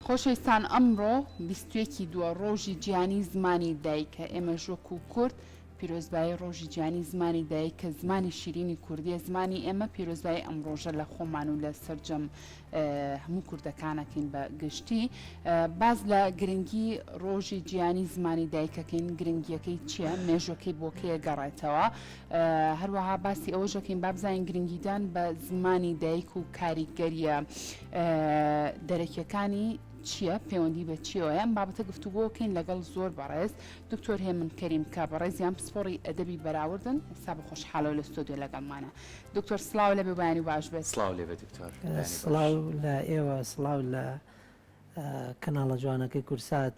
خۆشەویستان ئەمڕۆ 21 ی دووە ڕۆژی جیهانی زمانی دایکە ئێمەش وەکو کورد پیرۆزبایی ڕۆژی جیهانی زمانی دایک کە زمانی شیرینی کوردیە زمانی ئێمە پیرۆزبایی ئەم ڕۆژە لە خۆمان و لە سەرجەم هەموو کوردەکانەکەین بە گشتی باز لە گرنگی ڕۆژی جیهانی زمانی دایکەکەین گرنگیەکەی چییە مێژوەکەی بۆ کێ گەڕێتەوە هەروەها باسی ئەوەشەکەین با بزانین گرنگیدان بە زمانی دایک و کاریگەریە دەرەکیەکانی چییە پەیوەندی بە چیەوەیە ئەم بابەتە گفتوگۆکەین لەگەڵ زۆر بەڕێز دکتۆر هێمن کەریم کە بەڕێزیان پسپۆڕی ئەدەبی بەراوردن ئێستا بە خۆشحاڵەوە لە ستۆدیۆ لەگەڵمانە. دکتۆر سڵاو لێبێ بەیانی باش بێت. سڵاو لێبێ دکتۆر بەیانی باش. سڵاو لە ئێوە سڵاو لە کەناڵە جوانەکەی کورسات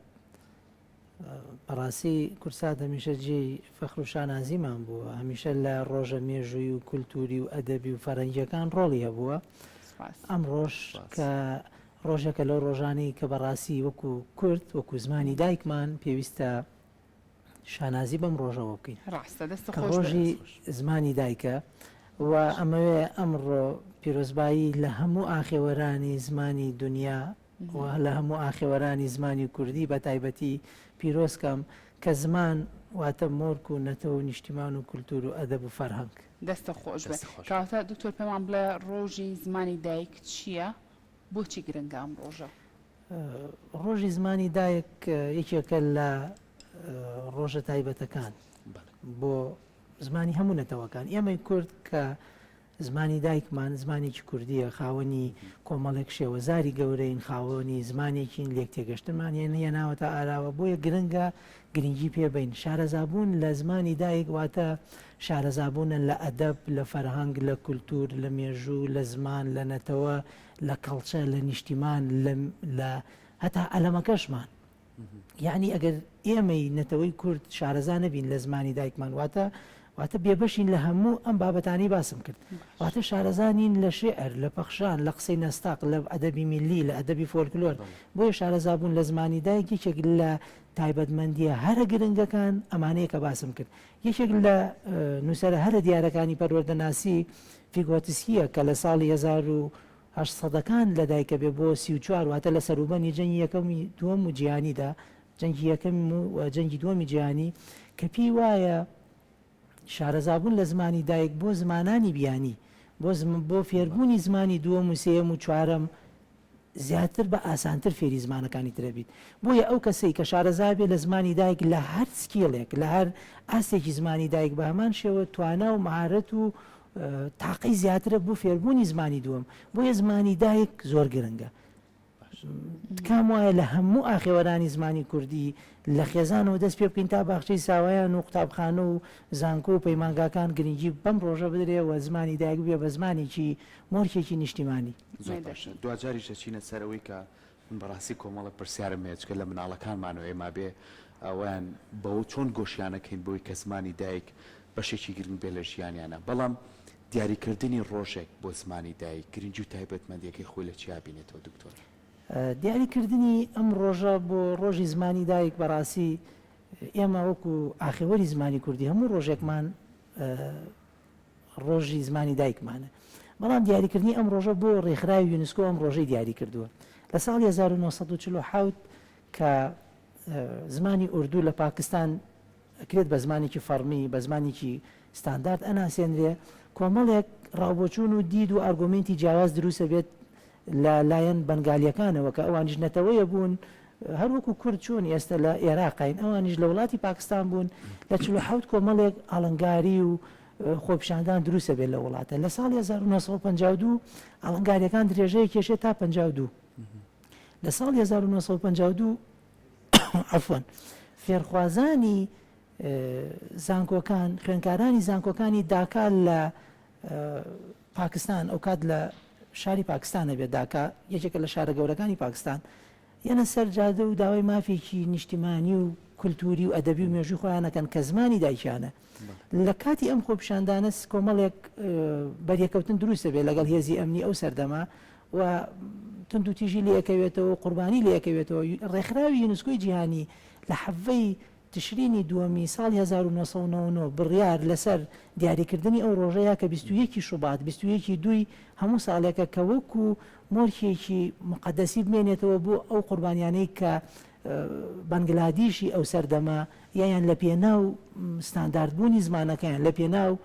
بەڕاستی کورسات هەمیشە جێی فەخر و شانازیمان بووە هەمیشە لە ڕۆژە مێژووی و کولتوری و ئەدەبی و فەرەنگیەکان ڕۆڵی هەبووە ئەم ڕۆژ کە ڕۆژێکە لەو ڕۆژانەی کە بەڕاستی وەکو کورد، وەکو زمانی دایکمان پێویستە شانازی بەم ڕۆژەوە بکەین. ڕاستە دەستت کە خۆش بێت. ڕۆژی زمانی دایکە و ئەمەوێ ئەمڕۆ پیرۆزبایی لە هەموو ئاخێوەرانی زمانی دونیا و لە هەموو ئاخێوەرانی زمانی کوردی بە تایبەتی پیرۆز کەم کە زمان واتە مۆرک و نەتەوە و نیشتیمان و کولتوور و ئەدەب و فەرهەنگ. دەستت خۆش بێت. دەستت خۆش بێت. کەواتە دکتۆر پێمان بڵێ ڕۆژی زمانی دایک چییە؟ بۆچی گرنگە ئەم ڕۆژە؟ ڕۆژی زمانی دایک یەکێکە لە ڕۆژە تایبەتەکان بۆ زمانی هەموو نەتەوەکان ئێمەی کورد کە زمانی دایکمان زمانێکی کوردیە خاوەنی کۆمەڵێک شێوەزاری گەورەین خاوەنی زمانێکین لێک تێگەشتنمان هێناوەتە ئاراوە بۆیە گرنگە گرنگی پێبین شارەزابوون لە زمانی دایک واتە شارەزابوونە لە ئەدەب لە فەرهەنگ لە کولتوور لە مێژوو لە زمان لە نەتەوە لە کەڵچە لە نیشتیمان لە لە هەتا عەلەمەکەشمان یعنی ئەگەر ئێمەی نەتەوەی کورد شارەزا نەبین لە زمانی دایکمان واتە واتە بێبەشین لە هەموو ئەم بابەتانی باسم کرد واتە شارەزا نین لە شعر لە پەخشان لە قسەی نەستاق لە ئەدەبی میللی لە ئەدەبی فۆلکلۆر بۆیە شارەزابوون لە زمانی دایک یەکێک لە تایبەتمەندیە هەرە گرنگەکان ئەمانەیە کە باسم کرد یەکێک لە نووسەرە هەرە دیارەکانی پەروەردەناسی ڤیگۆتسکییە کە لە ساڵی 1800 ەکان لەدایکە بێ بۆ 34 واتە لە سەروبەنی جەنگی یەکەمی دووەم و جیهانیدا جەنگی یەکەم و جەنگی دووەمی جیهانی کە پێی وایە شارەزابوون لە زمانی دایک بۆ زمانانی بیانی بۆ بۆ فێربوونی زمانی دووەم و سێیەم و چوارەم زیاتر بە ئاسانتر فێری زمانەکانی تر ئەبیت بۆیە ئەو کەسەی کە شارەزا بێت لە زمانی دایک لە هەر skill ێک لە هەر ئاستێکی زمانی دایک بە هەمان شێوە توانا و مەهارەت و تاقەی زیاترە بۆ فێربوونی زمانی دووەم بۆیە زمانی دایک زۆر گرنگە تکام وایە لە هەموو ئاخێوەرانی زمانی کوردی لە خێزانەوە دەست پێ بکەین تا باخچەی ساوایان و قوتابخانە و زانکۆ و پەیمانگاکان گرنگی بەم ڕۆژە بدرێ و زمانی دایک ببێ بە زمانێکی مۆرکێکی نیشتیمانی. زۆر باشە دواجاریش دەچینە سەر ئەوەی کە من بەڕاستی کۆمەڵێک پرسیارم هەیە چکە لە مناڵەکانمانەوە ئێمە بێ ئەویان بەوە چۆن گۆشیانەکەین بۆی کە زمانی دایک بەشێکی گرنگ بێ لە ژیانیانە بەڵام دیاریکردنی ڕۆژێک بۆ زمانی دایک گرنگی و تایبەتمەندیەکەی خۆی لە چیا بینێتەوە دکتۆر؟ دیاریکردنی ئەم ڕۆژە بۆ ڕۆژی زمانی دایک بەڕاستی ئێمە وەکو ئاخێوەری زمانی کوردی هەموو ڕۆژێکمان ڕۆژی زمانی دایکمانە. بەڵام دیاریکردنی ئەم ڕۆژە بۆ ڕێکخراوی یونسکۆ ئەم ڕۆژەی دیاری کردووە. لە ساڵی 1947 کە زمانی ئوردو لە پاکستان ئەکرێت بە زمانێکی فەڕمی، بە زمانێکی ستاندارد ئەناسێنرێ، کۆمەڵێک ڕاوبۆچوون و دید و ئارگۆمێنتی جیاواز دروست ئەبێت لە لایەن بەنگالیەکانەوە کە ئەوانیش نەتەوەیە بوون هەر وەکو کورد چۆن ئێستا لە ئێراقین ئەوانیش لە وڵاتی پاکستان بوون لە 47 کۆمەڵێک ئاڵنگاری و خۆپیشاندان دروستە بێت لە وڵاتە لە ساڵی 1952 ئاڵنگاریەکان درێژەیە کێشێ تا 52 لە ساڵی 1952 عفوا فێرخوازانی زانکۆکان خوێنکارانی زانکۆکانی داکا لە پاکستان ئەوکات لە شاری پاکستان ئەبێت داکا یەکێکە لە شارە گەورەکانی پاکستان یەنە سەر جادە و داوای مافێکی نیشتیمانی و کولتوری و ئەدەبی و مێژووی خۆیان ئەکەن کە زمانی دایکیانە لە کاتی ئەم خۆپیشاندانە کۆمەڵێک بەریەکەوتن دروست دەبێت لەگەڵ هێزی ئەمنی ئەو سەردەمە و توندوتیژی لێکەوێتەوە و قوربانی لێکەوێتەوە ڕێکخراوی یونسکۆی جیهانی لە حەڤەی. تشرینی دووەمی ساڵی 1999 بڕیار لەسەر دیاریکردنی ئەو ڕۆژەیە کە 21 ی شوبات، 21 ی دووی هەموو ساڵێکە کە وەکو مۆرکێکی موقەدەسی بمێنێتەوە بۆ ئەو قوربانیانەی کە بەنگلادیشی ئەو سەردەمە یان لە پێناو ستانداردبوونی زمانەکەیان، لە پێناو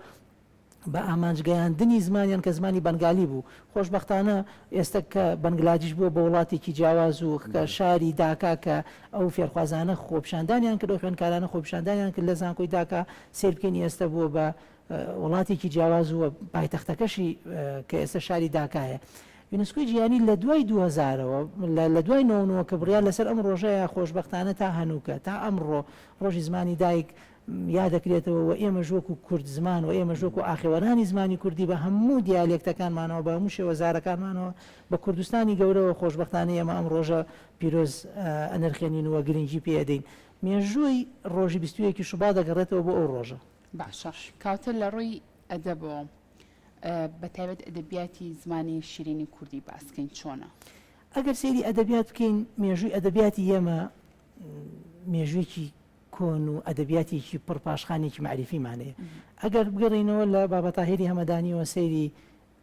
بە ئامانج گەیاندنی زمانیان کە زمانی بەنگالی بوو. خۆشبەختانە ئێستە کە بەنگلادیش بووە بە وڵاتێکی جیاواز و کە شاری داکا کە ئەو فێرخوازانە خۆپیشاندانیان کرد، ئەو خوێندکارانە خۆپیشاندانیان کرد لە زانکۆی داکا، سەیر بکەین ئێستە بووە بە وڵاتێکی جیاواز و پایتەختەکەشی کە ئێستە شاری داکایە. یونسکۆی جیهانی لە دوای دووهەزارەوە، لە دوای نەوەنەوە کە بڕیار لەسەر ئەم ڕۆژەیە، خۆشبەختانە تا هەنووکە، تا ئەمڕۆ ڕۆژی زمانی دایک یادەکرێتەوە و ئێمەش وەکو کورد زمان و ئێمەش وەکو ئاخێوەرانی زمانی کوردی بە هەموو دیالێکتەکانمانەوە، بە هەموو شێوەزارەکانمانەوە، بە کوردستانی گەورەوە خۆشبەختانە ئێمە ئەم ڕۆژە پیرۆز ئەنرخێنین و گرنگی پێ ئەدەین. مێژووی ڕۆژی 21 شوبات دەگەڕێتەوە بۆ ئەو ڕۆژە. باشە کەواتە لە ڕووی ئەدەبەوە بە تایبەت ئەدەبیاتی زمانی شیرینی کوردی باس کەین چۆنە؟ ئەگەر سەیری ئەدەبیات بکەین مێژووی ئەدەبیاتی ئێمە مێژوویەکی کۆن و ئەدەبیاتێکی پڕ پاشخانێکی مەعریفیمان هەیە. ئەگەر بگەڕێینەوە لە بابا تاهیری هەمەدانیەوە سەیری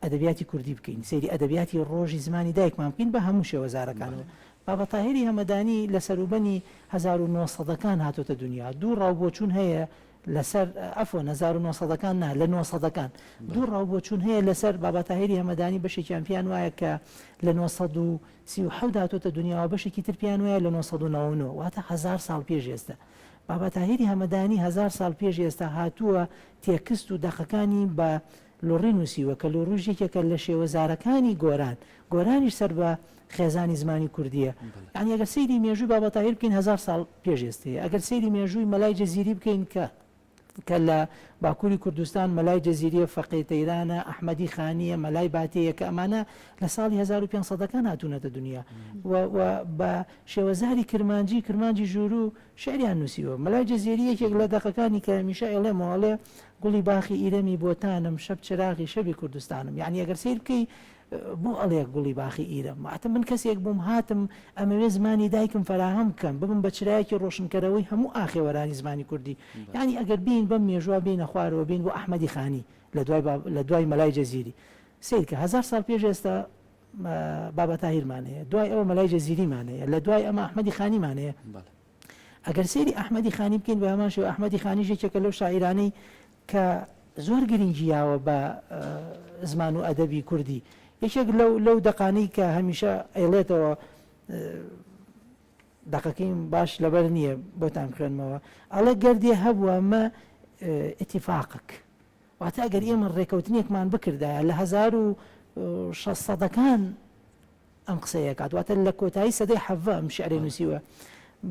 ئەدەبیاتی کوردی بکەین، سەیری ئەدەبیاتی ڕۆژی زمانی دایکمان بکەین بە هەموو شێوەزارەکانەوە. بابا تاهیری هەمەدانی لە سەروبەنی 19 سەدەکان هاتۆتە دونیا. دوو ڕا و بۆچوون هەیە لەسەر، عەفوەن 19 سەدەکان نا، لە نۆ سەدەکان. دوو ڕا و بۆچوون هەیە لەسەر بابا تاهیری هەمەدانی، بەشێکیان پێیان وایە کە لە 937 هاتۆتە دونیاوە، بەشێکی تر پێیان وایە لە 999، واتە هەزار ساڵ پێش ئێستا. بابا تاهیری هەمەدانی هەزار ساڵ پێش ئێستا هاتووە تێکست و دەقەکانی بە لوڕی نووسیوە کە لوڕیش یەکێکە لە شێوەزارەکانی گۆران، گۆرانیش سەر بە خێزانی زمانی کوردییە. یانی ئەگەر سەیری مێژووی بابا تاهیر بکەین 1000 ساڵ پێش ئێستەیە. ئەگەر سەیری مێژووی مەلای جزیری بکەین کە کە لە باکووری کوردستان مەلای جزیریە، فەقێ تەیرانە، ئەحمەدی خانییە، مەلای باتێیە کە ئەمانە لە ساڵی 1500 ەکان هاتوونەتە دونیا و و بە شێوەزاری کرمانجی، کرمانجی ژووروو، شیعریان نووسیوە. مەلای جزیری یەکێک لە دەقەکانی کە هەمیشە ئەیڵێمەوە ئەڵێ، گوڵی باخی ئیرەمی بۆتانم، شەب چراغی شەبی کوردستانم. یەعنی ئەگەر سەیر بکەی بۆ ئەڵێ گوڵی باخی ئیرەم؟ واتە من کەسێک بووم هاتم ئەمەوێ زمانی دایکم فەراهەم بکەم، ببم بە چرایەکی ڕۆشنکەرەوەی هەموو ئاخێوەرانی زمانی کوردی. یەعنی ئەگەر بێین بەم مێژووە بێینە خوارەوە بێین بۆ ئەحمەدی خانی لە دوای لە دوای مەلای جزیری سەیر کە 1000 ساڵ پێش ئێستا بابا تاهیرمان هەیە، دوای ئەوە مەلای جزیریمان هەیە، لە دوای ئەمە ئەحمەدی خانیمان هەیە. ئەگەر سەیری ئەحمەدی خانی بکەین بە هەمان شێوە ئەحمەدی خانیش یەکێکە لەو شاعیرانەی کە زۆر گرنگی یاوە بە زمان و ئەدەبی کوردی. یەکێک لەو لەو دەقانەی کە هەمیشە ئەیڵێتەوە دەقەکەیم باش لەبەر نییە بۆتان بخوێنمەوە ئەڵێ گەردێ هەبووە مە ئیتیفاقک واتە ئەگەر ئێمە ڕێکەوتنێکمان بکردایە لە 1600ەکان ئەم قسەیە کات واتە لە کۆتایی سەدەی حەڤە ئەم شعرەی نووسیوە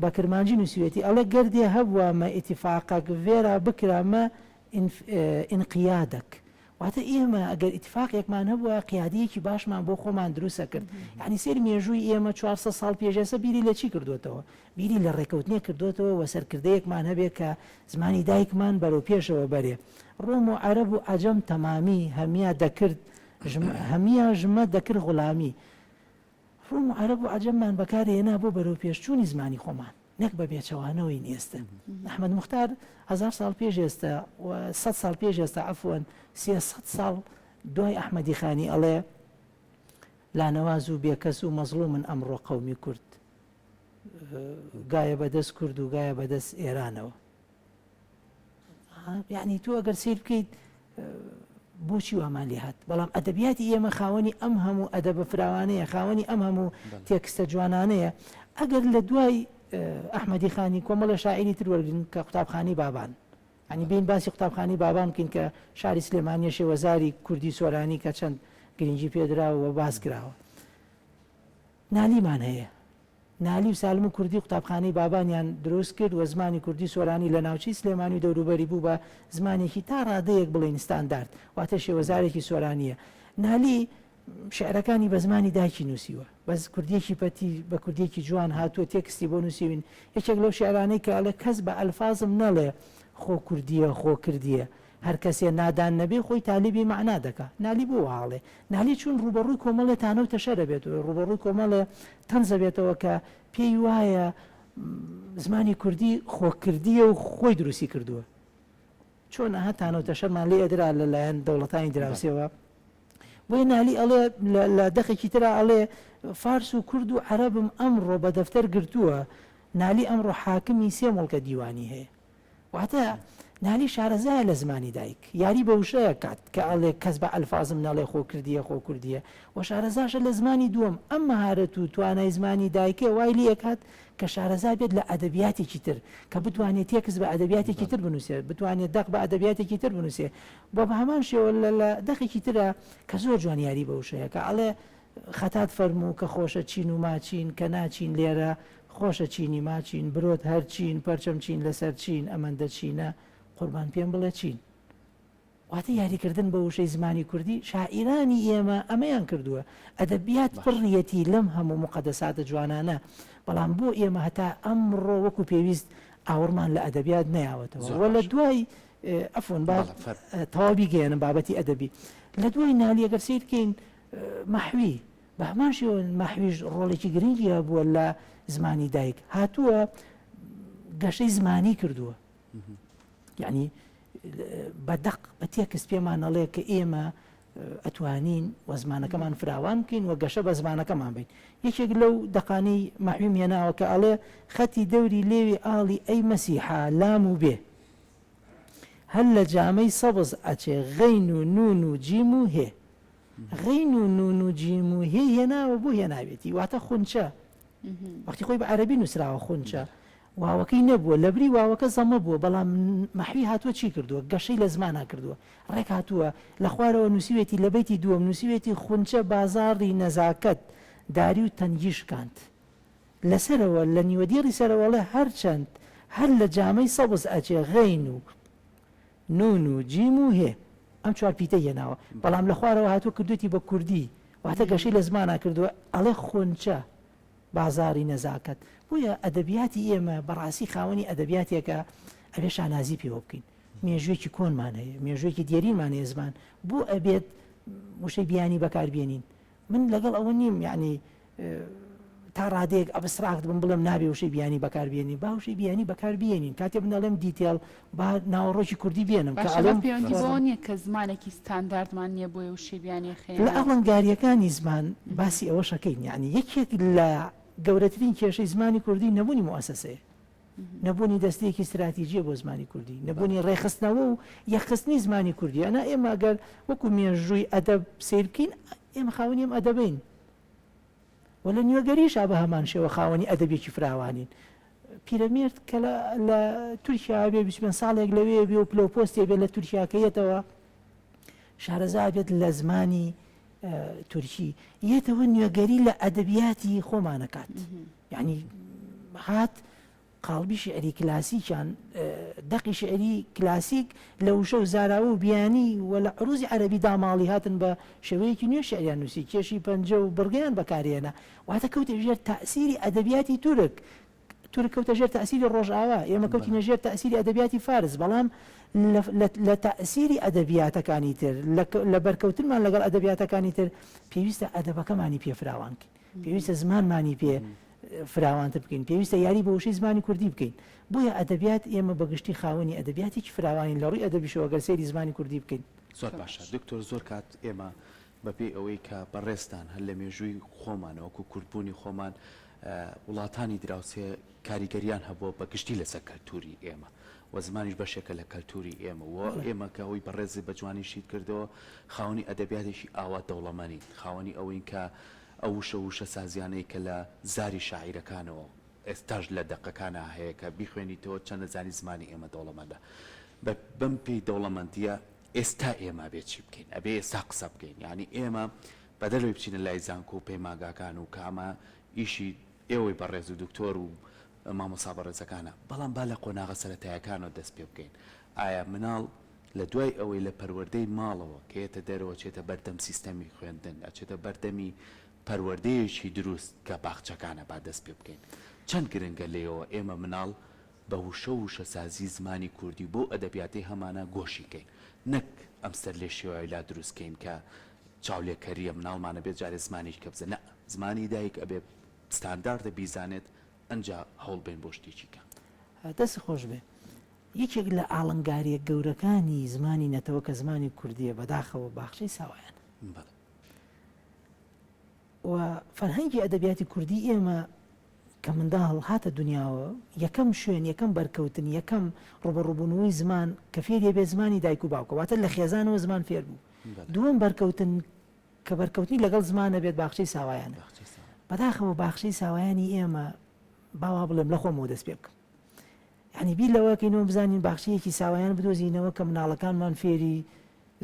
بە کرمانجی نووسیوێتی ئەڵێ گەردێ هەبووە مە ئیتیفاقەک ڤێرا بکرا مە ئینقیادەک واتە ئێمە ئەگەر ئیتفاقێکمان هەبووە قیادەیەکی باشمان بۆ خۆمان دروستە کرد یعنی سێر مێژووی ئێمە 400 ساڵ پێشێسە بیری لە چی کردوێتەوە بیری لە ڕێکەوتنێک کردوێتەوە وە سەرکردەیەکمان هەبێ کە زمانی دایکمان بەرەو پێشەوە بەرێ ڕۆم و عەرەب و عەجەم تەمامی هەمیا دەکرد هەمیا ژمە دەکرد غولامی ڕۆم و عەرەب و عەجەممان بەکار هێنا بۆ بەرەو پێشچوونی زمانی خۆمان نەک بە بێچەوانەوەی ئێستە. ئەحمەد موختار 1000 ساڵ پێش ئێستە و سەد ساڵ پێش ئێستا عەفوەن 300 ساڵ دوای ئەحمەدی خانی ئەڵێ لانەواز و بێکەس و مەزڵومن ئەمڕۆ قەومی کورد گایە بەدەست کورد و گایە بەدەست ئێرانەوە. یعنی تۆ ئەگەر سیر بکەیت بۆچی وامان لێ هات بەڵام ئەدەبیاتی ئێمە خاوەنی ئەم هەموو ئەدەبە فراوانەیە خاوەنی ئەم هەموو تێکستە جوانانەیە ئەگەر لە دوای ئەحمەدی خانی کۆمەڵە شاعیری تر وەرگن کە قوتابخانی بابان ئەنی بین باسی قوتابخانی بابان بکەین کە شاری سلێمانیە شێوەزاری کوردی سۆرانی کە چەند گرنگی پێدراوە و باس کراوە نالیمان هەیە نالی و سالم و کوردی قوتابخانەی بابانیان دروست کرد و زمانی کوردی سۆرانی لە ناوچەی سلێمانی و دەوروبەری بوو بە زمانێکی تا ڕادەیەک بڵێین ستاندارد، واتە شێوەزارێکی سۆرانییە. نالی شیعرەکانی بە زمانی دایکی نووسیوە، بە کوردییەکی پەتی، بە کوردییەکی جوان هاتووە تێکستی بۆ نووسیوین. یەکێک لەو شیعرانەی کە ئەڵێ کەس بە ئەلفازم نەڵێ خۆ کوردییە، خۆ کردییە. هەر کەسێ نادان نەبێ خۆی تالیبی مەعنا دەکا. نالی بۆ وا ئەڵێ؟ نالی چون ڕووبەڕووی کۆمەڵێ تانە و تەشەر ئەبێتەوە، ڕووبەڕووی کۆمەڵێ تەنز ئەبێتەوە کە پێی وایە. زمانی کوردی خۆکردیە و خۆی دروستی کردووە. چۆن ئەها تانە و تەشەرمان لێ ئەدرا لە لایەن دەوڵەتانی دراوسێوە. بۆیە نالی ئەڵێ لە دەقێکی ترا ئەڵێ فارس و کورد و عەرەبم ئەمڕۆ بە دەفتەر گرتووە، نالی ئەمڕۆ حاکمی سێ مڵکە دیوانی هەیە. واتە نالی شارەزایە لە زمانی دایک، یاری بە وشە ئەکات کە ئەڵێ کەس بە ئەلفازم نەڵێ خۆ کردیە خۆ کوردیە و شارەزاشە لە زمانی دووەم، ئەم مەهارەت و توانای زمانی دایکە وای لێ ئەکات کە شارەزا بێت لە ئەدەبیاتێکی تر، کە بتوانێ تێکست بە ئەدەبیاتێکی تر بنووسێ، بتوانێ دەق بە ئەدەبیاتێکی تر بنووسێ و بە هەمان شێوە لە لە دەقێکی ترا کە زۆر جوان یاری بە وشەیە کە ئەڵێ خەتات فەرموو کە خۆشە چین و ماچین کە ناچین لێرە خۆشە چینی ماچین برۆت هەر چین پەرچەم چین لەسەر چین ئەمەندە چینە قوربان پێم بڵێ چین. واتە یاریکردن بە وشەی زمانی کوردی، شاعیرانی ئێمە ئەمەیان کردووە، ئەدەبیات پڕیەتی لەم هەموو موقەدەساتە جوانانە، بەڵام بۆ ئێمە هەتا ئەمڕۆ وەکو پێویست ئاوڕمان لە ئەدەبیات نەیاوەتەوە و لە دوای عەفوەن با تەواو بیگەیەنم بابەتی ئەدەبی لە دوای نالی ئەگەر سەیر بکەین مەحوی بە هەمان شێوە مەحویش ڕۆڵێکی گرنگی هەبووە لە زمانی دایک هاتووە گەشەی زمانی کردووە یعنی بە دەق بە تێکست پێمان ئەڵێ کە ئێمە ئەتوانین وە زمانەکەمان فراوان بکەین و گەشە بە زمانەکەمان بین یەکێک لەو دەقانەی مەحویم هێناوە کە ئەڵێ خەتی دەوری لێوی ئاڵی ئەی مەسیحا لام و بێ هەر لە جامەی سەبز ئەچێ غەین و نون و جیم و هێ غەین و نون و جیم و هێی هێناوە بۆ هێناوێتی واتە خونچە وەختی خۆی بە عەرەبی نووسراوە خونچە واوەکەی نەبووە لەبری واوەکە زەمە بووە بەڵام مەحوی هاتووە چی کردووە گەشەی لە زمانا کردووە ڕێک هاتووە لە خوارەوە نووسیوێتی لە بەیتی دووەم نووسیوێتی خونچە بازاڕی نەزاکەت داری و تەنگی شکاند لەسەرەوە لە نیوەدێڕی سەرەوە ئەڵێ هەرچەند هەر لە جامەی سەبز ئەچێ غەین و نون و جیم و هێ ئەم چوار پیتەی هێناوە بەڵام لە خوارەوە هاتووە کردوێتی بە کوردی واتە گەشەی لە زمانا کردووە ئەڵێ خونچە بازاڕی نەزاکەت. بۆیە ئەدەبیاتی ئێمە بەڕاستی خاوەنی ئەدەبیاتێکە ئەبێ شانازی پێوە بکەین. مێژوویەکی کۆنمان هەیە، مێژوویەکی دێرینمان هەیە زمان بۆ ئەبێت وشەی بیانی بەکار بێنین؟ من لەگەڵ ئەوە نیم یەعنی تا ڕادەیەک abstract بم بڵێم نابێ وشەی بیانی بەکار بێنین، با وشەی بیانی بەکار بێنین. کاتێ من ئەڵێم detail با ناوەڕۆکی کوردی بێنم کە باشە ئەڵێم پەیوەندی بەوە نییە کە زمانێکی ستانداردمان نییە بۆیە وشەی بیانی ئەخەینە لە ئاڵنگارییەکانی زمان باسی ئەوەش ئەکەین یانی یەکێک لە گەورەترین کێشەی زمانی کوردی نەبوونی موئەسەسەیە نەبوونی دەستەیەکی ستراتیجیە بۆ زمانی کوردی نەبوونی ڕێکخستنەوە و یەکخستنی زمانی کوردی ئەنا ئێمە ئەگەر وەکو مێژووی ئەدەب سەیر بکەین ئێمە خاوەنی ئەم ئەدەبین و لە نوێگەریشا بە هەمان شێوە خاوەنی ئەدەبێکی فراوانین. پیرەمێرد کە لە تورکیا بێ 25 ساڵێک لەوێ بێ و پلە و پۆستێ بێ لە تورکیا کە یەتەوە شارەزا بێت لە زمانی تورکی یەتەوە نوێگەری لە ئەدەبیاتی خۆمانەکات یعنی هات قاڵبی شیعری کلاسیکیان، دەقی شیعری کلاسیک لە وشە و زاراوە و بیانی و لە عرووزی عەرەبی داماڵی هاتن بە شێوەیەکی نوێ شیعریان نووسی، کێشی پەنجە و بڕگەیان بەکارهێنا. واتە کەوتە ژێر تەئسیری ئەدەبیاتی تورک. تورک کەوتە ژێر تەئسیری ڕۆژئاوا، ئێمە کەوتینە ژێر تەئسیری ئەدەبیاتی فارس، بەڵام لە تەئسیری ئەدەبیاتەکانی تر، لە بەرکەوتنمان لەگەڵ ئەدەبیاتەکانی تر، پێویستە ئەدەبەکەمانی پێ فراوان کەین. پێویستە زمانمانی پێ فراوانتر بکەین، پێویستە یاری بە وشەی زمانی کوردی بکەین. بۆیە ئەدەبیات ئێمە بە گشتی خاوەنی ئەدەبیاتێکی فراوانین لە ڕووی ئەدەبیشەوە گەر سەیری زمانی کوردی بکەین. زۆر باشە دکتۆر زۆر کات ئێمە بە پێی ئەوەی کە بەڕێزتان هەر لە مێژووی خۆمانەوە وەکوو کوردبوونی خۆمان وڵاتانی دراوسێ کاریگەریان هەبووە بە گشتی لەسەر کەلتووری ئێمە و زمانیش بەشێکە لە کەلتووری ئێمە و ئێمە کە ئەوەی بەڕێزت بە جوانی شیت کردەوە خاوەنی ئەدەبیاتێکی ئاوا دەوڵەمەنین خاوەنی ئەوەین کە ئەو وشە و وشەسازیانەی کە لە زاری شاعیرەکانەوە ئێستاش لە دەقەکانا هەیە کە بیخوێنیتەوە چەند ئەزانی زمانی ئێمە دەوڵەمەندە بە بەم پێی دەوڵەمەندیە ئێستا ئێمە ئەبێ چی بکەین ئەبێ ئێستا قسە بکەین یانی ئێمە بەدەر لەوەی بچینە لای زانکۆ و پەیمانگاکان و کە ئەمە ئیشی ئێوەی بەڕێز و دکتۆر و مامۆستا بەڕێزەکانە بەڵام با لە قۆناغە سەرەتایەکانەوە دەست پێ بکەین ئایا مناڵ لە دوای ئەوەی لە پەروەردەی ماڵەوە کە یەتە دەرەوە چێتە بەر دەم سیستەمی خوێندن ئەچێتە بەر دەمی پەروەردەیەکی دروست کە باخچەکانە با دەست پێ بکەین چەند گرنگە لێیەوە ئێمە مناڵ بە وشە و وشەسازی زمانی کوردی و بەو ئەدەبیاتەی هەمانە گۆشی کەین نەک ئەم سەرلێشێواوی لا دروست کەین کە چاولێکەریە مناڵمان ئەبێ جارێ زمانێکی کە بزانێ نا زمانی دایک ئەبێ ستانداردە بیزانێت. ئەنجا هەوڵ بەین بۆ شتێکی کە. دەست خۆش بێ. یەکێک لە ئاڵنگارییە گەورەکانی زمانی نەتەوە کە زمانی کوردییە بەداخەوە باخچەی ساوایانە. بەڵێ. و فەرهەنگی ئەدەبیاتی کوردی ئێمە کە منداڵ هاتە دنیاوە یەکەم شوێن یەکەم بەرکەوتن یەکەم ڕوبەڕوبوونەوەی زمان کە فێریە بێ زمانی دایک و باوکە واتە لە خێزانەوە زمان فێر بوو دووەم بەرکەوتن کە بەرکەوتنی لەگەڵ زمانە بێت باخچەی ساوایانە بەداخەوە باخچەی ساوایانی ئێمە باوا بڵێم لە خۆمەوە دەست پێ بکەم یعنی بیر لەوە کەینەوە بزانین باخچەیەکی ساوایان بدۆزینەوە کە مناڵەکانمان فێری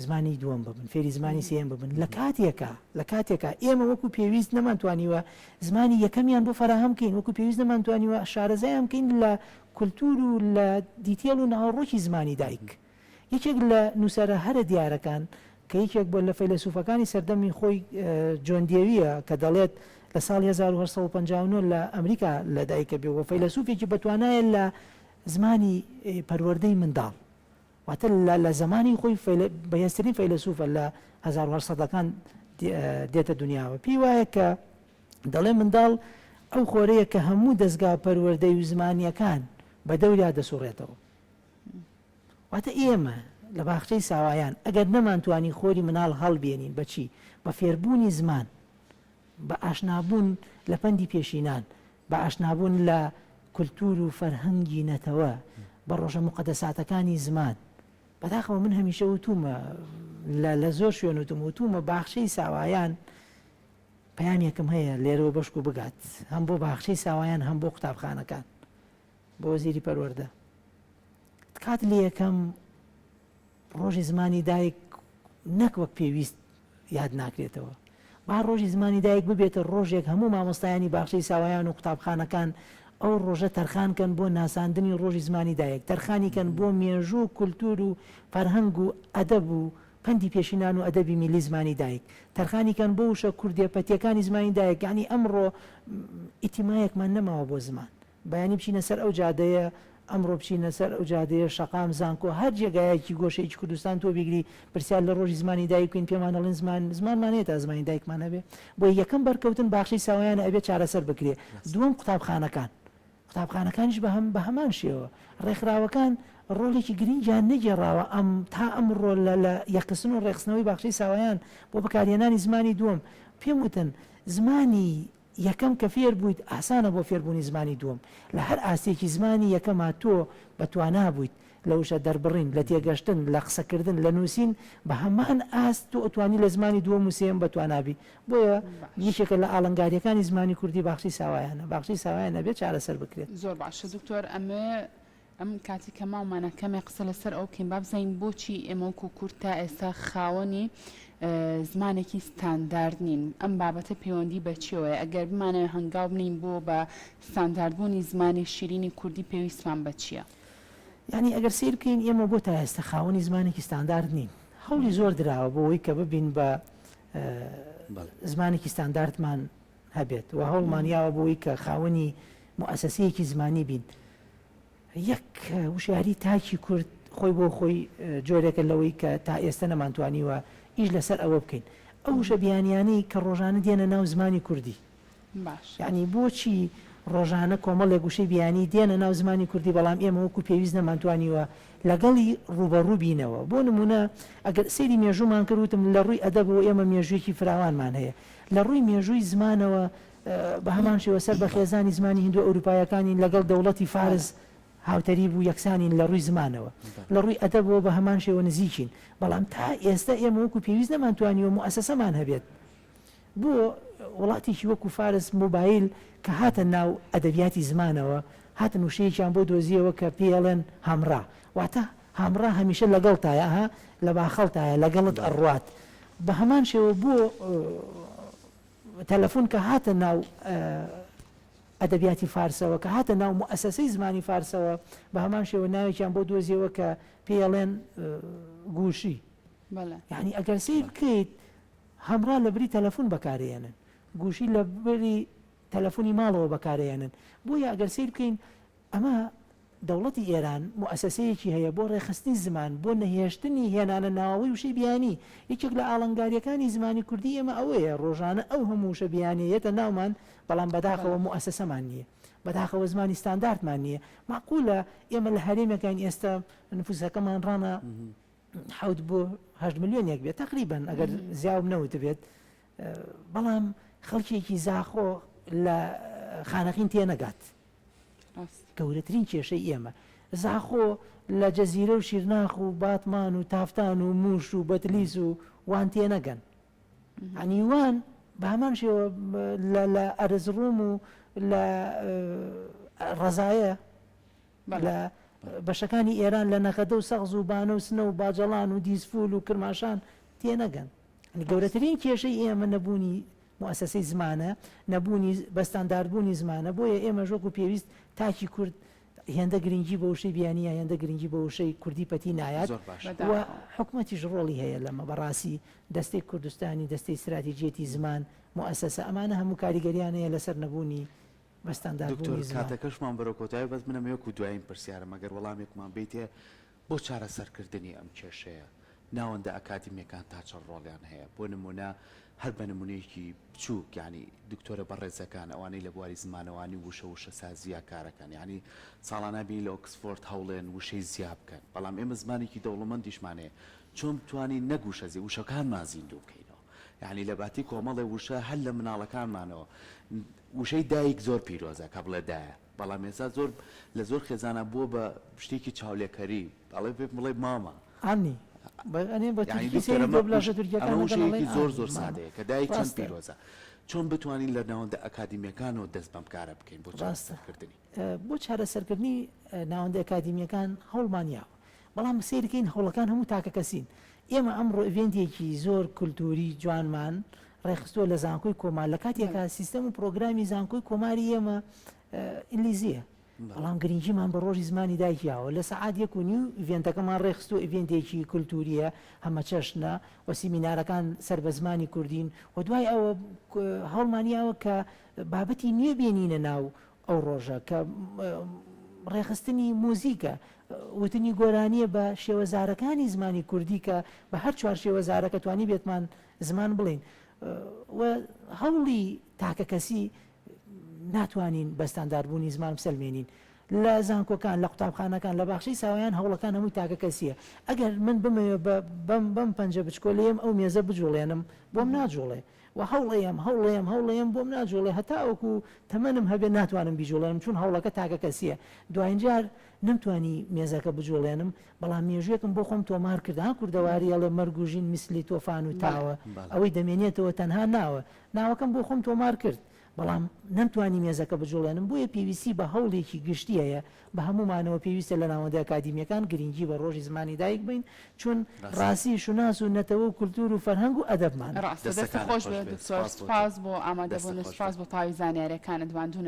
زمانی دووەم ببن فێری زمانی سێیەم ببن لە کاتێکا لە کاتێکا ئێمە وەکو پێویست نەمانتوانیوە زمانی یەکەمیان بۆ فەراهەم کەین وەکو پێویست نەمانتوانیوە شارەزایان بکەین لە کولتوور و لە detail و ناوەڕۆکی زمانی دایک یەکێک لە نووسەرە هەرە دیارەکان کە یەکێک بووە لە فەیلەسوفەکانی سەردەمی خۆی جۆن دێویە کە دەڵێت لە ساڵی 1859 لە ئەمریکا لەدایکە بێ و فەیلەسوفێکی بەتوانایە لە زمانی پەروەردەی منداڵ واتە لە لە زەمانی خۆی بەهێزترین فەیلەسوفە لە 1800 ەکان دێتە دنیاوە پێی وایە کە دەڵێ منداڵ ئەو خۆرەیە کە هەموو دەستگا پەروەردەی و زمانیەکان بە دەوریا دەسوڕێتەوە واتە ئێمە لە باخچەی ساوایان ئەگەر نەمانتوانی خۆری مناڵ هەڵبێنین بەچی بە فێربوونی زمان بە ئاشنابوون لە پەندی پێشینان، بە ئاشنابوون لە کولتوور و فەرهەنگی نەتەوە، بە ڕۆژە موقەدەساتەکانی زمان. بەداخەوە من هەمیشە وتوومە، لە لە زۆر شوێن وتوومە، وتوومە باخچەی ساوایان پەیامێکم هەیە لێرەوە بەشکو بگات هەم بۆ باخچەی ساوایان هەم بۆ قوتابخانەکان، بۆ وەزیری پەروەردە. تکات لێکەم ڕۆژی زمانی دایک نەک وەک پێویست یاد ناکرێتەوە. با ڕۆژی زمانی دایک ببێتە ڕۆژێک هەموو مامۆستایانی باخچەی ساوایان و قوتابخانەکان ئەو ڕۆژە تەرخان کەن بۆ ناساندنی ڕۆژی زمانی دایک، تەرخانی کەن بۆ مێژوو و کولتوور و فەرهەنگ و ئەدەب و پەندی پێشینان و ئەدەبی میللی زمانی دایک، تەرخانی کەن بۆ وشە کوردیە پەتیەکانی زمانی دایک، یەعنی ئەمڕۆ ئیتیمایەکمان نەماوە بۆ زمان. بەیانی بچینە سەر ئەو جادەیە، ئەمڕۆ بچینە سەر ئەو جادەیە، شەقام، زانکۆ، هەر جێگایەکی گۆشەیەکی کوردستان تۆ بیگری، پرسیار لە ڕۆژی زمانی دایک بکەین، پێمان ئەڵێن زمان، زمانمان هەیە تا زمانی دایکمان هەبێ؟ بۆیە یەکەم بەرکەوتن باخچەی ساوایانە ئەبێ چارەسەر بکرێ. دووەم قوتابخانەکان. قوتابخانەکانیش بە هەم بە هەمان شێوە. ڕێکخراوەکان ڕۆڵێکی گرنگیان نەگێڕاوە ئەم تا ئەمڕۆ لە لە یەکخستن و ڕێکخستنەوەی باخچەی ساوایان بۆ بەکارهێنانی زمانی دووەم. پێم وتن زمانی یەکەم کە فێر بوویت ئاسانە بۆ فێربوونی زمانی دووەم، لە هەر ئاستێکی زمانی یەکەما تۆ بە توانا بوویت لە وشە دەربڕین، لە تێگەشتن، لە قسەکردن، لە نووسین بە هەمان ئاست تۆ ئەتوانی لە زمانی دووەم و سێیەم بە توانا بی، بۆیە یەکێکە لە ئاڵنگارییەکانی زمانی کوردی باخچەی ساوایانە، باخچەی ساوایان ئەبێت چارەسەر بکرێت. زۆر باشە دکتۆر ئەمەوێ ئەم کاتی کە ماومانە کەمێ قسە لەسەر ئەو بکەین با بزانین بۆچی ئێمە وەکو کورد تا ئێستا خاوەنی زمانێکی ستاندارد نین ئەم بابەتە پەیوەندی بە چیەوەیە ئەگەر بمانەوێ هەنگاو بنین بۆ بە ستانداردبوونی زمانی شیرینی کوردی پێویستمان بە چییە؟ یانی ئەگەر سەیر بکەین ئێمە بۆ تا ئێستا خاوەنی زمانێکی ستاندارد نین هەوڵی زۆر دراوە بۆ ئەوەی کە ببین بە زمانێکی ستانداردمان هەبێت و هەوڵمان یاوە بۆ ئەوەی کە خاوەنی موئەسەسەیەکی زمانی بین یەک وشیاری تاکی کورد خۆی بۆ خۆی جۆرێکە لەوەی کە تا ئێستە نەمانتوانیوە ئیش لەسەر ئەوە بکەین. ئەو وشە بیانیانەی کە ڕۆژانە دێنە ناو زمانی کوردی. یانی بۆچی ڕۆژانە کۆمەڵێک وشەی بیانی دێنە ناو زمانی کوردی بەڵام ئێمە وەکو پێویست نەمانتوانیوە لەگەڵی ڕووبەڕوو بینەوە. بۆ نموونە ئەگەر سەیری مێژوومان کرد وتم لە ڕووی ئەدەبەوە ئێمە مێژوویەکی فراوانمان هەیە. لە ڕووی مێژووی زمانەوە بە هەمان شێوە سەر بە خێزانی زمانی هیندۆ ئەوروپایەکانین لەگەڵ دەوڵەتی فارس هاوتەریب و یەکسانین لە ڕووی زمانەوە. لە ڕووی ئەدەبەوە بە هەمان شێوە نزیکین. بەڵام تا ئێستا ئێمە وەکو پێویست نەمانتوانیوە موئەسەسەمان هەبێت. بۆ وڵاتێکی وەکو فارس مۆبایل کە هاتە ناو ئەدەبیاتی زمانەوە هاتن وشەیەکیان بۆ دۆزییەوە کە پێی ئەڵێن هامڕا. واتە هامڕا هەمیشە لەگەڵتایە، ئەها لە باخەڵتایە، لەگەڵت ئەڕوات. بە هەمان شێوە بۆ تەلەفون کە هاتە ناو ئەدەبیاتی فارسەوە، کە هاتە ناو موئەسەسەی زمانی فارسەوە، بە هەمان شێوە ناوێکیان بۆ دۆزیەوە کە پێی ئەڵێن گوشی. یانی ئەگەر سەیر بکەیت هەمڕا لە بری تەلەفون بەکارێنن، گوشی لە بری تەلەفونی ماڵەوە بەکارێنن. بۆیە ئەگەر سەیر بکەین ئەمە دەوڵەتی ئێران موئەسەسەیەکی هەیە بۆ ڕێکخستنی زمان، بۆ نەهێشتنی هێنانە ناوەوەی وشەی بیانی. یەکێک لە ئاڵنگارییەکانی زمانی کوردی ئێمە ئەوەیە ڕۆژانە ئەو هەموو وشە بیانییە یەتە ناومان، بەڵام بەداخەوە موئەسەسەمان نییە. بەداخەوە زمانی ستانداردمان نییە. مەعقولە ئێمە لە هەرێمێکاین ئێستا نفوسەکەمان ڕانە حەوت بۆ هەشت ملیۆنێک بێت تەقریبەن ئەگەر زیاوم نەوتبێت بەڵام خەڵکێکی زاخۆ لە خانەقین تێنەگات. گەورەترین کێشەی ئێمە زاخۆ لە جەزیرە و شیرناخ و باتمان و تافتان و موش و بەتلیس و وان تێنەگەن. یانی وان بە هەمان شێوە لە لە ئەرزڕوم و لە ڕەزایە لە بەشەکانی ئێران لە نەغەدە و سەقز و بانە و سنە و باجەڵان و دیزفول و کرماشان تێنەگەن. گەورەترین کێشەی ئێمە نەبوونی موئەسەسەی زمانە، نەبوونی بەستانداردبوونی زمانە، بۆیە ئێمەش وەکو پێویست تاکی کورد هێندە گرنگی بە وشەی بیانی یا هێندە گرنگی بە وشەی کوردی پەتی نایات زۆر باشە. و حکومەتیش ڕۆڵی هەیە لەمە بەڕاستی دەستەی کوردستانی، دەستەی ستراتیجیەتی زمان، موئەسەسە ئەمانە هەموو کاریگەریان هەیە لەسەر نەبوونی دکتۆر بەستانداردبوونی زمان. کاتەکەشمان بەرەو کۆتایی بەس من ئەمەوێ وەکو دوایین پرسیارم ئەگەر وەڵامێکمان بەیتێ بۆ چارەسەرکردنی ئەم کێشەیە ناوەندە ئەکادیمیەکان تا چەند ڕۆڵیان هەیە؟ بۆ نمونە هەر بە نمونەیەکی بچوک یانی دکتۆرە بەڕێزەکان ئەوانەی لە بواری زمانەوانی و وشە وشەسازییا کارەکەن یانی ساڵانە بینی لە ئۆکسفۆرد هەوڵێن وشەی زیا بکەن بەڵام ئێمە زمانێکی دەوڵەمەندیشمان هەیە چۆن بتوانین نەک وشە زی وشەکانمان زیندوو بکەینەوە یانی لە باتی کۆمەڵێ وشە هەر لە مناڵەکانمانەوە وشەی دایک زۆر پیرۆزە کە بڵێ دایە بەڵام ئێستا زۆر لە زۆر خێزانا بووە بە شتێکی چاولێکەری ئەڵێ پێم بڵێ مامە. ئانی بە ئەنێ بە یانی تورکی دکتۆر سەیری ئەمە دۆبلاژە وش تورکیەکان ئەمە ئەکەن وشەیەکی ئەڵێن زۆر ئانی زۆر مامە سادەیە کە دایک چەند ڕاستە. پیرۆزە چۆن بتوانین لە ناوەندە ئەکادیمیەکانەوە دەست بەم کارە بکەین بۆ ڕاستە چارەسەرکردنی؟ بۆ چارەسەرکردنی ناوەندە ئەکادیمیەکان هەوڵمان یاوە بەڵام سەیرکەین هەوڵەکان هەموو تاکەکەسین ئێمە ئەمڕۆ event ێکی زۆر کولتووری جوانمان ڕێکخستووە لە زانکۆی کۆمار لە کاتێکا سیستەم و پرۆگرامی زانکۆی کۆماری ئێمە ئینگلیزییە بەڵام گرنگیمان بە ڕۆژی زمانی دایک یاوە لە سەعات یەک و نیو event ەکەمان ڕێکخستووە event ێکی کولتوورییە هەمەچەشنە و سیمینارەکان سەر بە زمانی کوردین و دوای ئەوە هەوڵمان یاوە کە بابەتی نوێ بێنینە ناو ئەو ڕۆژە کە ڕێکخستنی موزیکە، وتنی گۆرانییە بە شێوەزارەکانی زمانی کوردی کە بە هەر چوار شێوەزارەکە توانیبێتمان زمان بڵێین و هەوڵی تاکەکەسی ناتوانین بە ستانداردبوونی زمان بسەلمێنین. لە زانکۆکان، لە قوتابخانەکان، لە باخچەی ساوایان هەوڵەکان هەمووی تاکەکەسییە. ئەگەر من بمەوێ بە بەم بەم پەنجە بچکۆلەیەم ئەو مێزە بجوڵێنم، بۆم ناجوڵێ. و هەوڵەیەم، هەوڵەیەم، هەوڵەیەم بۆم ناجوڵێ هەتاوەکو تەمەنم هەبێ ناتوانم بیجوڵێنم چون هەوڵەکە تاکەکەسییە. دواین جار نەمتوانی مێزەکە بجوڵێنم، بەڵام مێژووێکم بۆ خۆم تۆمار کرد. ها کوردەواری ئەڵێ مەرگ و ژین میسلی تۆفان و تاوە، ئەوەی دەمێنێتەوە تەنها ناوە. ناوەکەم بۆ خۆم تۆمار کرد، بەڵام نەمتوانی مێزەکە بجوڵێنم، بۆیە پێویستی بە هەوڵێکی گشتی هەیە، بە هەموومانەوە پێویستە لە ناوەندە ئەکادیمییەکان گرنگی بە ڕۆژی زمانی دایک بەین، چون ڕاستی شوناس و نەتەوە و کولتوور و فەرهەنگ و ئەدەبمانە. ڕاستە دەستت دەستەکانت خۆش خۆش بێت بێت دکتۆر سپاس بۆ تۆ سپاس بۆ دەستت ئامادەبوونت خۆش سپاس بێت. بۆ تەواوی زانیاریەکانت ماندوو نەبی.